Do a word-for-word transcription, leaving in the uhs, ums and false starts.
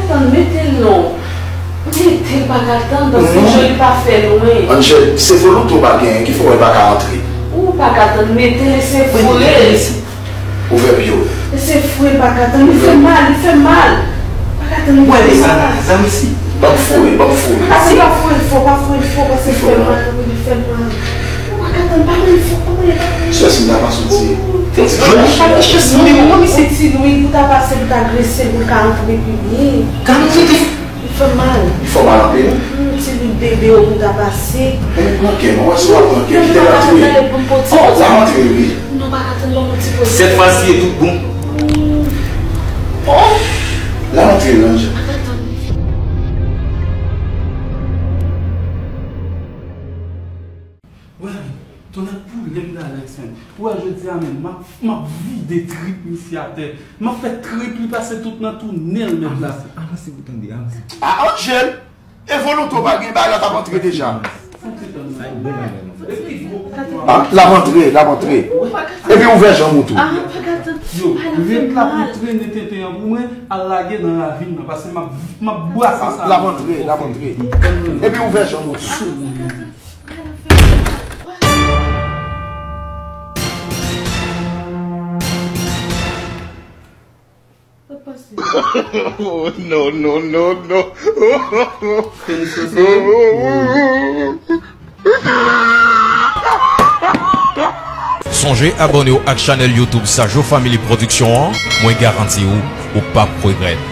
Tann, mete l non. Mete l, pa ka tann, paske Joli pa fè lwen. Angel, se volonte w pa genyen ki fè w pa ka antre. Ou pa ka tann, mete l, se fre. Ouvè pye w. Se fre, pa ka tann, li fè mal, li fè mal. Pa ka tann, li fè mal. Ban m foure, ban m foure. Pa foure l fò, pa foure l fò, paske li fè mal, wi, li fè mal. Ou pa ka tann, pa foure l fò, pa foure l fò. Sè, si m ta pa soti. Joli pa gen chans menm non, mesye. Ti Lwi pou ta pase, pou ta grese, pou l ka antre pi byen. Gade, li fè mal. Li fè mal anpil. Ti Lwi bebe, ou pou ta pase. Men pran kè, mwen wè si w ap pran kè, kite l antre. Oh, l ap antre, wi. Non, pa ka tann, ban m yon ti poze. Sèt fwa si e tout bon. Oh! L ap antre, Angel. Wè, tonnè poulèm Dalex, menm. Wè, jodi a menm, m ap, m ap vide trip misye atè. M ap fè trip li pase tout nan tou nen l, menm la. Avanse, avanse pou tande, avanse. A, Angel! E volonte w pa gen, bagay la t ap antre deja. A, l ap antre, l ap antre. Epi ouvè janm ou tou. Yo, ret la pou trennen tenten an pou mwen, al lage nan ravin nan, paske m ap, m ap brase sa. L ap antre, l ap antre. Epi ouvè janm ou tou. Oh, no, no, no, no. Sonje abòne w ak chanèl YouTube Sajo Family Production an, mwen garanti w, ou p ap regrèt.